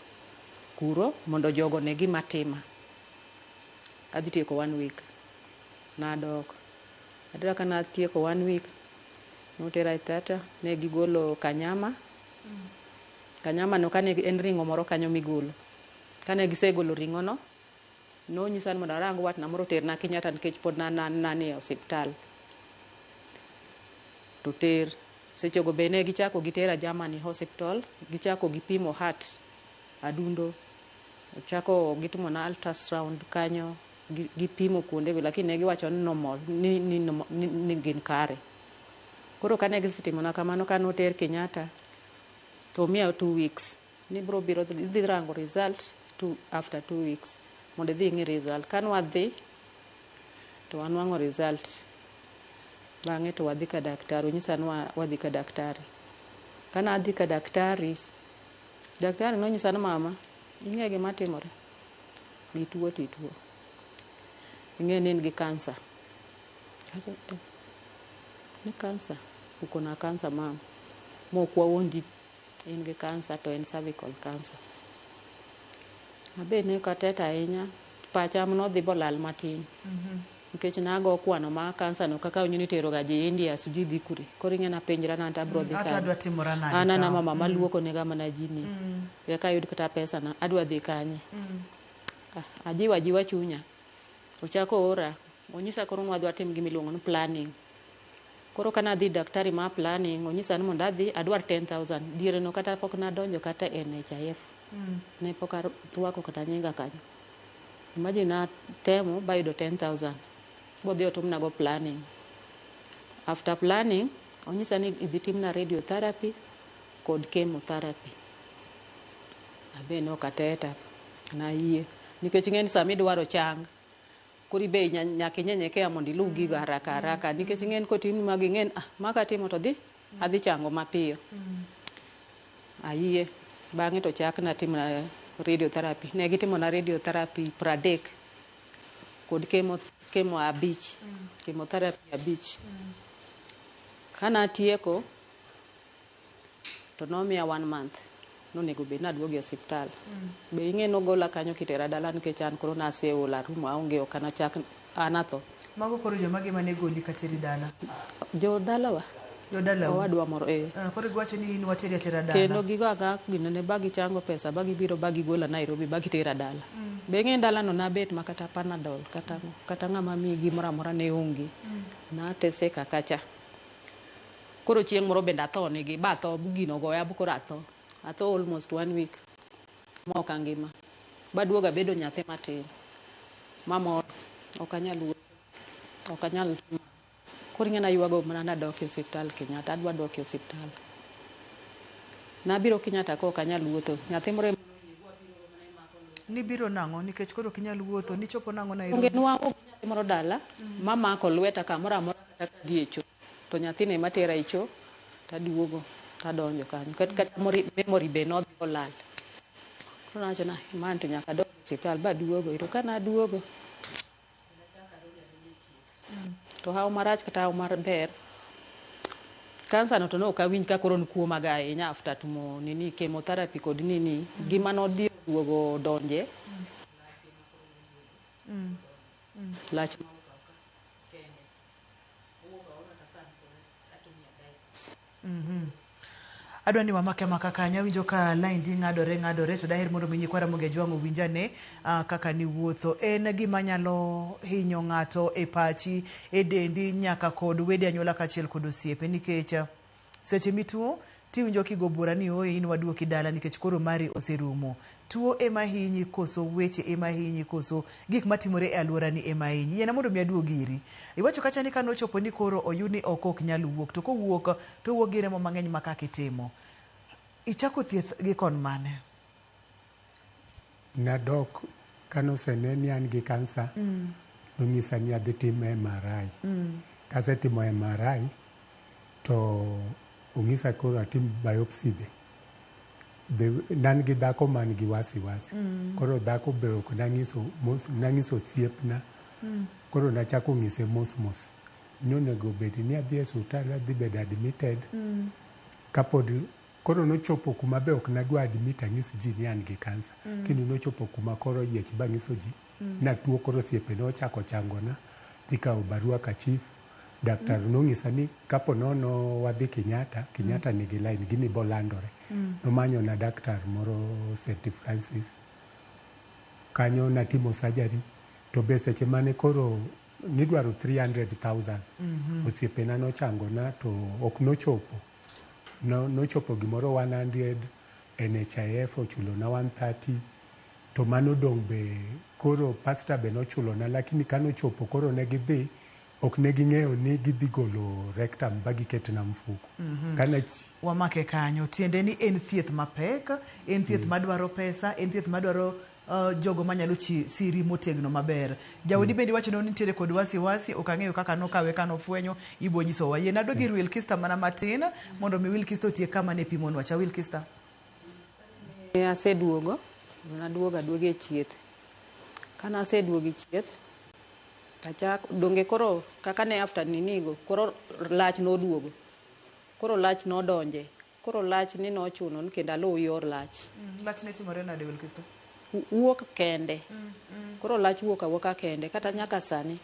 kuro mondo jogo one gima tima. Adhi tieko one week. Nadok. Adiera ka natieko one week, notera e theatre, ne gigolo kanyama. Kanyama no kane en ring'o moro kanyo migolo. Kane gisegolo ring'o no, nonyisa ni mondo arang watna moro oterna Kenyatta nikech pod nanie osiptal. To ter. Sechego be ne gichako gitera Germany Hospital, gichako gipimo heart, adundo. Chako gitimona ultrasound kanyo. Gipimo kuondego lakini ne giwacho ni normal, ni gin kare. Koro kane gisetimona kamano, kane oter Kenyatta to omiya 2 weeks ni bro biro idhi rango result after 2 weeks mondo idhi ing'i result. Kane wadhi to wanwang'o result, bang'e to wadhi ka daktari, onyisa ni wadhi ka daktari. Kane adhi ka daktari, daktari nonyisa ni mama, ing'e gima timore, gituo tituo, ing'e ni in gi kansa. Ni kansa, uko na kansa mama, mok wawondi in gi kansa to en cervical cancer. Abe ne ok atet ahinya, pacha nodhi bolal matin. Nikech nago kwano ma kansa no kaka winjo ni itero ga ji India sijui dhi kure. Koro ing'e napenjra ni anto abro dhi Ato kanye. adwa timora nade An ana ka? mama maluoko nega mana ji ni. Eka ayud kata pesa na, adwa dhi kanye. Ajiwo ajiwa chunya. Ochako oora, onyisa koro ni wadhi watim gima iluongo ni planning. Koro kana adhi daktari ma planning, onyisa ni mondo adhi adwar 10,000. Diere no kata pok nadonjo kata NHIF. Ne pok arwako kata nyinga kanyo. Imagine natemo bayudo 10,000. Bodhi otimna go planning. After planning, onyisa ni idhi timna radiotherapy kod chemotherapy. Abe ne ok ateta, nayie. Nikech ing'e ni sama idwaro chang, koro ibe nyaka inyenyekea mondo iluw gigo haraka haraka. Nikech ing'e ni kotimni magi ing'e ni ma katimo to dhi, adhi chango mapiyo. Ayie. Bang'e to chakna timna radiotherapy. Ne gitimona radiotherapy 30 kod chemo 5, chemotherapy 5. Kana atieko to nomiya 1 month. Nonego bed ni aduogo e osiptal. Be ing'e nogola kanyo kitera dala nikech an koro naseol arumo aonge ok anachak an atho. Mago koro joma gima ne goli kateri dala? Jo dalawa. Jo dalau? Owadwa moro eh. Koro giwacho ni in wateri atera dala. Kendo gigo aga ginene ba gichango pesa ba gibiro ba gigola Nairobi ba gitera dala. Be ing'e dalano nabet ma kata Panadol kata ng'ama miyi gimoro amora ne onge. Nateseka kacha. Koro chieng' moro bende atho nigi ba atho gino ogoya koro atho. Atho almost 1 week ma ok angima. Baduogo abedo nyathi matin. Mamor ok anyal wuotho, ok anyal. Koro ing'e naywago mana nadok e osiptal Kenyatta, adwa dok e osiptal. Nabiro Kenyatta ka ok anyal wuotho. Nyathi moro Nibiro nang'o nikech koro ok inyal wuotho, nichopo nang'o Onge Nairobi? nwago nyathi moro dala mamako lweta kamoro amora kata kadhi e cho. To nyathino ema tera e cho taduogo tadonjo kanyo. Kata memory be nodhi olal. Koro nawacho ni man to nyaka adog e osiptal baduogo. Ero ka naduogo to hawo marach kata hawo maber, kansa no to ne ok awinj ka koro nikuoma ga ahinya after timo nini chemotherapy kod nini. Gima nodhi oduogo donje lach. Adwa ni wamake amaka kanyo, awinjo ka line di ng'adore to daher mondo mi nyikwa Ramogi Ajwang' owinj ane kaka niwuotho. En gima nyalo hinyo ng'ato e pachi, e dendi, nyaka kod wede anyuola kaachiel kod osiepe nikech seche mituo tiwinjo kigo bura ni ooyo in waduoki dala nikech koro mari oserumo. Tuo ema hinyi koso weche ema hinyi koso gik matimore e alworani ema hinyi. Yiena mondo mi aduog iri. Iwacho kacha ni kanochopo ni koro oyud ni oko ok nyal wuok to kowuok to owuok gi remo mang'eny ma kaka itimo. Ichako thieth gi kon mane? Nadok kanosene ni an gi kansa, nonyisa ni adhi tim MRI. Kasetimo MRI to onyisa koro atim biopsy be. Nan gi dhako man gi wasiwasi. Koro dhako be ok nang'iso mos, nang'iso osiepna. Koro nachako ng'ise mos mos. Ni onego bed ni adhi e osiptal adhi bedo admitted. Kapod koro nochopo kuma be ok nadwa admit anyis ji ni an gi kansa. Kendo nochopo kuma koro yiech bang'iso ji. Natuo koro osiepe nochako changona. Dhi kawo barua ka chief. Daktar nong'isa ni kapo nono wadhi Kenyatta, Kenyatta nigi line gini bolandore. Nomanyo na daktar moro St. Francis. Kanyo natimo surgery to be seche mane koro nidwaro 300,000. Osiepena nochangona to ok nochopo. Nochopo gimoro 100, NHIF ochulo na 130 to mano dong' be Koro pastor be nochulona, lakini kanochopo koro ne gidhi, ok ne ging'eyo ni gidhi golo rectum ba giketna mfuko. Kana Wamake kanyo, tiende ni en thieth mapek, en thieth madwaro pesa, en thieth madwaro jogo manyalo siri motegno maber. Jaodi bende iwacho ni nitiere kod wasiwasi, ok ang'eyo kaka nokawe kanofwenyo, ibo nyisowa. Yie nadog ir Wilkista mana matin, mondo mi Wilkista otiek kama ne pimonwa cha. Wilkista. Aseduogo, naduogo aduogo e chieth. Kana aseduogo e chieth, tachako donge koro kaka ne after ninigo, koro lach noduogo. Koro lach nodonje. Koro lach ni nochuno ni kendo aluw yor lach. Lach ne timore nade, Wilkista? Wuok kende. Koro lach wuok awuoka kende kata nyaka sani.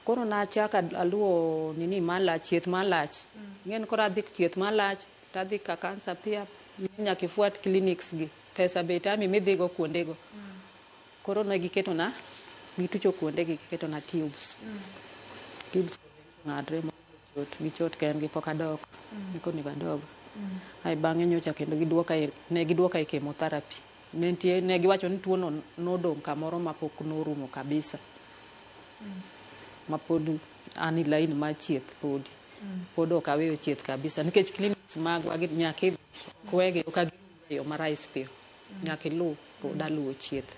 Koro nachako aluwo nini malach, thieth malach. Ing'eni koro adhi thieth malach, tadhi ka kansa pia, nyaka ifuat clinics gi. Pesa be tami midhigo kuondego. Koro ne giketona, gitucho kuondegi giketona tubes. Tubes ng'adre gichot kendgi pok adok. Eko onego adog. Ai bang'e nyocha kendo giduoka ne giduoka e chemotherapy. Ne nitie ne giwacho ni tuono nodong' kamoro mapok norumo kabisa. Ma pod an e line mar chieth podi. Pod ok aweyo chieth kabisa nikech clinics magwa gi nyaka idhi ok wegi ok e yo marais piyo. Nyaka iluw pod aluwo chieth.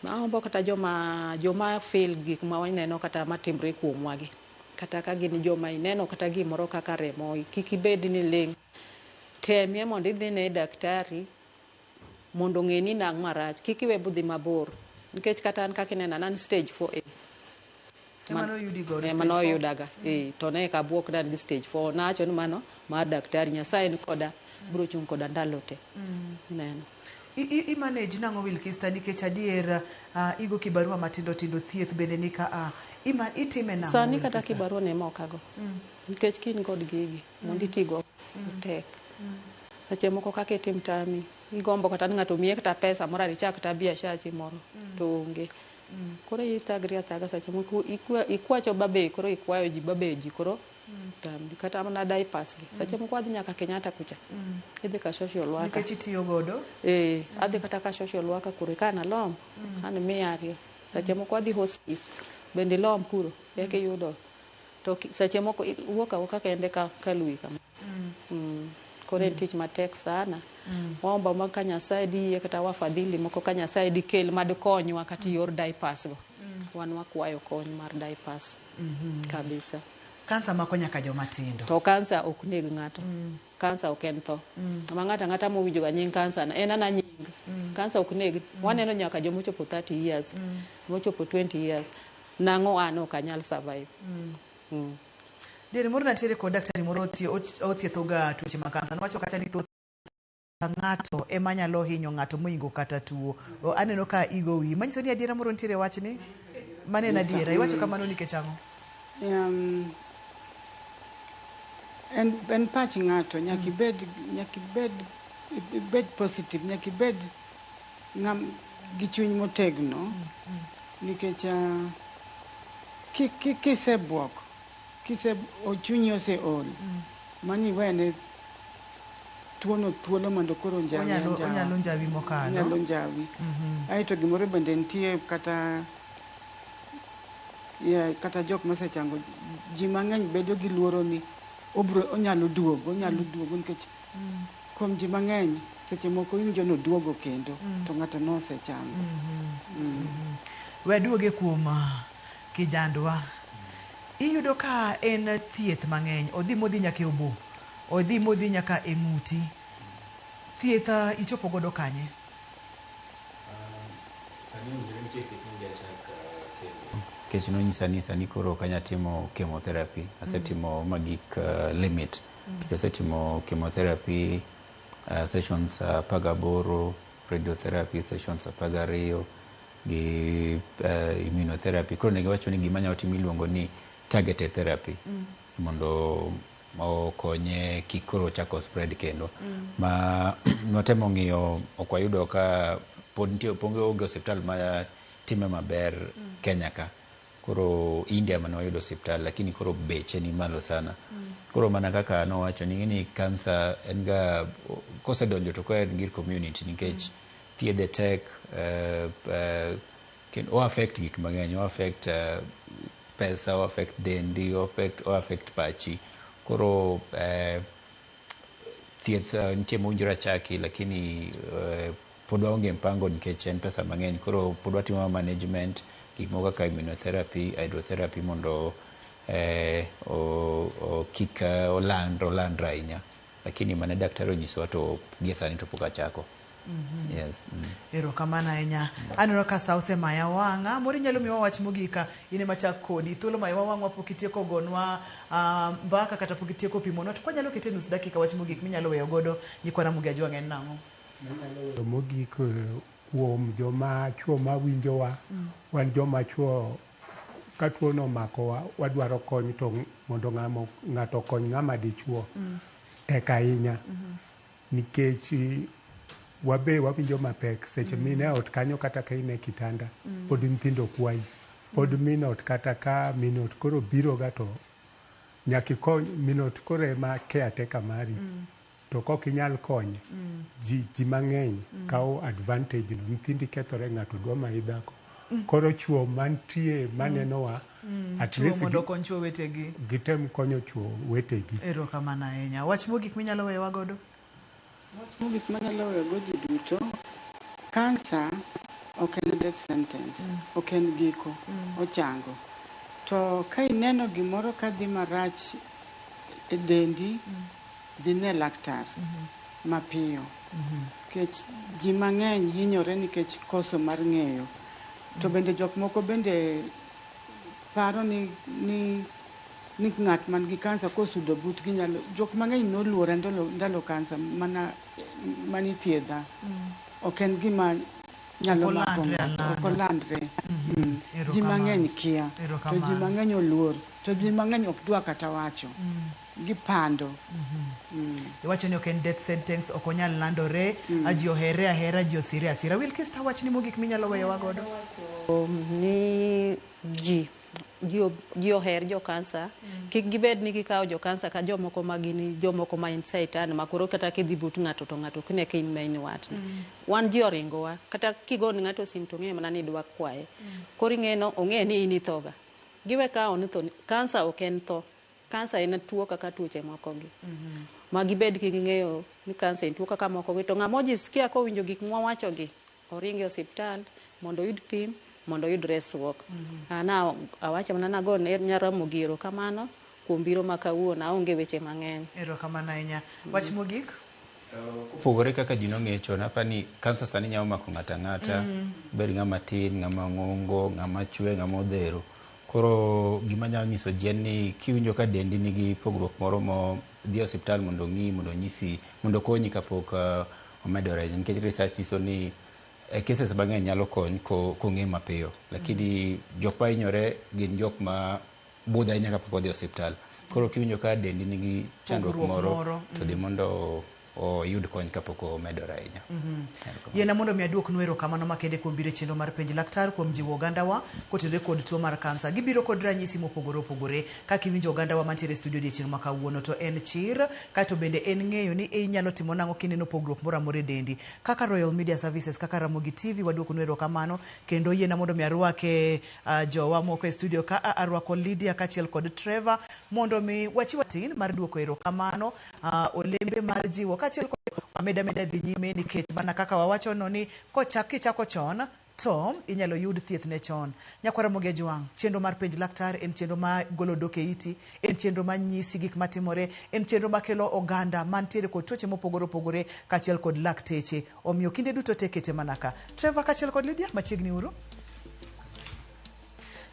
Ahombo kata joma feel gik ma waneno kata matimre kuomwa gi. Kata ka gin joma ineno kata gimoro kaka remo, kik ibed ni ling'. Temie mondo idhi ne daktari mondo ong'e ni nang' marach. Kik iwe budhi mabor. Nikech kata an kaka inena, an stage 4A. Ema noyudi godo Ema stage 4? noyudaga. To ne ok abuok ni an gi stage 4. Nawacho ni mano mar daktari, Nyasaye ni koda, biro chung' koda ndalo te. Ineno. I manage nang'o Wilkista nikech adier igo kibarua matindo tindo, thieth bende ni ka itime nang'o Sani kata Wilkista? kibarua ne mokago. Nikech ka in kod gigi, mondo itigo tek. Seche moko kaka itim tami, igombo kata ni ng'ato omiye kata pesa moro ichak kata biashachi moro, to onge. Koro ithagri athaga seche moko ikwacho babe koro ikwayo ji babe ji koro tami. Kata mana diapers gi. Seche moko adhi nyaka Kenyatta kucha. Idhi ka social worker. Nikech itiyo godo? Adhi kata ka social worker kuro ka nalomb, an 200. Seche moko adhi hospice, bende ilomb kuro, eka iyudo. To seche moko wuok awuoka kende ka lui kama. Koro en tich matek sana. Waomba ma ka Nyasaye diyie kata wafadhili moko ka Nyasaye dikel madikonywa kata yor diapers go. Wan wakwayo kony mar diapers. Kabisa. Kansa mako nyaka joma tindo. To kansa ok neg ng'ato. Kansa ok en tho. Ma ng'ato ang'ata mowinjo ga nying kansa no, en ana nying. Kansa ok neg. Waneno nyaka joma ochopo 30 years, mochopo 20 years. Nang'o an ok anyal survive. Diere moro natiere kod daktari moro othietho ga tuoche mag kansa. Nowacho kata ni thoth ng'ato ema nyalo hinyo ng'ato mohingo kata tuo. Aneno ka igo wiyi. Manyiso ni adiera moro nitiere wachni? Mano en adiera. Iwacho kamano nikech ang'o? En pach ng'ato, nyaka ibed positive, nyaka ibed gi chuny motegno, nikech kisebuok, chunyi oseol, mano iwene tuono thuolo mondo koro njawi anjawa. Onyalo njawi mokalo. Onyalo njawi. Aeto gimoro bende nitie kata kata jok mosechango, ji mang'eny bedo gi luoro ni onyalo duogo, onyalo duogo nikech kuom ji mang'eny seche moko iwinjo ni oduogo kendo to ng'ato nosechango. We aduoge kuom kijandwa. Iyudo ka en thieth mang'eny, odhi modhi nyaka e obo, odhi modhi nyaka e ng'uti. Thieth ichopo godo kanye? Nikech nonyisa ni sani koro ok anyal timo chemotherapy, asetimo magik limit. Nikech asetimo chemotherapy sessions 18, radiotherapy sessions 12, gi immunotherapy. Koro ne giwacho ni gima anyalo timo iluongo ni targeted therapy mondo okonye kik koro ochak spread kendo. Ma notemo ng'iyo ok wayudo ka pod nitie onge osiptal ma time maber Kenya ka. Koro India mane wayudo osiptal lakini koro beche ni malo sana. Koro mana kaka nowacho ni kansa en ga kosedonjo to en gir community nikech Thiedhe tek, kendo o affect gik mang'eny, o affect pesa, o affect dendi, o affect pachi. Koro thieth nitie mowinjore achaki, lakini pod waonge mpango nikech en pesa mang'eny. Koro pod watimo management, gik moko kaka immunotherapy, hydrotherapy mondo kik olandre ahinya. Lakini mane daktari onyisowa to gie sani to pok achako. Yes. Erokamano ahinya. Aneno ka sa osemaya wang'a. Moro inyalo miwa wach mogik in ema chak kodi. Thuolo mayowa wang'wa pok itieko gonwa mbaka kata pok itieko pimonwa. To kwanyalo kete nus dakika wach mogik minyalo weyo godo nyikwa Ramogi Ajwang' en nang'o? Mogik kuom joma chuo mawinjowa, wan joma chuo ka tuo no omakowa wadwaro kony to mondo ng'ato okony ng'ama dichuo tek ahinya nikech wabe wawinjo mapek seche mine ot kanyo kata ka in e kitanda pod nyithindo kwayi pod min ot kata ka min ot koro biroga to nyaka ikony min ot koro ema caretaker mari to kok inyal konye ji mang'eny kawo advantage no nyithindi kethore ng'ato dwa mayi dhako koro chuo mantie manenowa at least mondo okony chuo wetegi gitem konyo chuo wetegi. Erokamano ahinya. Wach mogik minyalo weyowa godo? Wach mogik manyalo weyogo ji duto, kansa ok en death sentence, ok en giko, ochango. To ka ineno gimoro ka dhi marach e dendi, dhi ne laktar mapiyo. Nikech ji mang'eny hinyore nikech koso mar ng'eyo. To bende jok moko bende paro ni ng'at man gi kansa kosudo butgi nyalo jok mang'eny noluore ndalo kansa mana manithiedha. Ok en gima nyalo mako ng'ato, ok olandre. Ji mang'eny kia, to ji mang'eny oluor, to ji mang'eny ok dwa kata wacho. Gipando. Iwacho ni ok en death sentence, ok onyal landore, ji ohere ahera, ji osire asira. Wilkista, wach ni mogik minyalo weyowa godo? Ni ji oher jo kansa, kik gibed ni gikawo jo kansa ka jomoko ma gin jomoko ma en saitan ma koro kata kidhi but ng'ato to ng'ato ok ne ka in ma in watne. Wan ji oringowa, kata kigone ng'ato sim to ong'eyo mana ni idwa kwaye. Koro ing'e ong'e ni in ithoga. Giwe kawo ni tho, kansa ok en tho. Kansa en tuo kaka tuoche moko gi. Ma gibed ki ging'eyo ni kansa en tuo kaka moko gi. To ng'ama ojisikia kowinjo gik mwawacho gi, oringe osiptal mondo oyud pim, mondo oyud resruok. An awacho mana nago ne Nyaramogi erokamano kuom biro ma kawuono, aonge weche mang'eny. Erokamano ahinya. Wach mogik? Kopogore kaka ji nong'eyo chon, apa ni kansa sani nyalo mako ng'ato ang'ata, bed ng'ama tin, ng'ama ng'ongo, ng'ama chwe, ng'ama odhero. Koro gima nyalo nyiso ji en ni kiwinjo ka dendi nigi pogruok moro mo dhi e osiptal mondo ong'i, mondo onyisi, mondo okonyi kapok omedore. Nikech research nyiso ni cases mang'eny nyalo kony kong'e mapiyo. Lakini jok ma hinyore gin jok ma budho ahinya kapok odhi e osiptal. Koro kiwinjo ka dendi nigi chandruok moro, to dhi mondo oyud kony kapok omedore ahinya. Yiena mondo mi aduoknu erokamano makende kuom biro e chenro mar penj laktar kuom jiwo ogandawa kotenore kod tuo mar kansa. Gibiro kod ranyisi mopogore opogore kaka iwinjo ogandawa mantiere e studio odiechieng' ma kawuono to en chir kaeto bende en ng'eyo ni inyalo timo nang'o kineno pogruok moro amora e dendi. Kaka Royal Media Services, kaka Ramogi TV waduokonu erokamano kendo yiena mondo mi arwake jowa moko e studio ka arwako Lydia kaachiel kod Trevor mondo mi wachiw tin mar duoko erokamano olembe mar jiwo kaachiel kod wameda meda dhi nyime nikech mana kaka wawacho no ni kochak kichako chon to inyalo yud thieth ne chon. Nyakwar Ramogi Ajwang', chenro mar penj laktar en chenro ma golo dok e iti, en chenro ma nyisi gik matimore, en chenro makelo oganda mantiere kod tuoche mopogore opogore kaachiel kod lakteche. Omiyo kinde duto te kete mana ka. Trevor kaachiel kod Lydia, machiegni uru.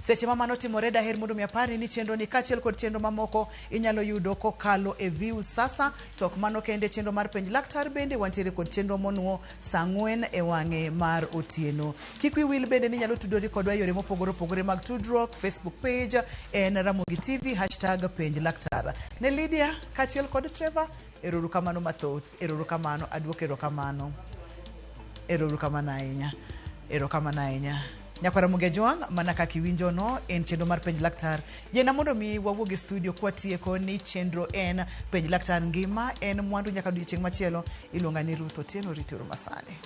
Seche ma mano timore daher mondo mi aparni ni chenro ni kaachiel kod chenro mamoko inyalo yudo kokalo e View Sasa. To ok mano kende, chenro mar penj laktar bende wantiere kod chenro monuo saa 4 e wang'e mar otieno. Kik wiyi wil bende ni inyalo tudori kodwa e yore mopogore opogore mag tudruok. Facebook page en Ramogi TV, hashtag penj laktar. Ne Lydia kaachiel kod Trevor, erokamano mathoth, erokamano, aduoko erokamano. Erokamano ahinya. Erokamano ahinya. Nyakwar Ramogi Ajwang', mana kaka iwinjo no, en chenro mar penj laktar. Yiena mondo mi wawuog e studio kwatieko ni chenro en penj laktar ngima en mwandu nyaka odiechieng' machielo. Iluonga ni Ruth Otieno, rituru masani.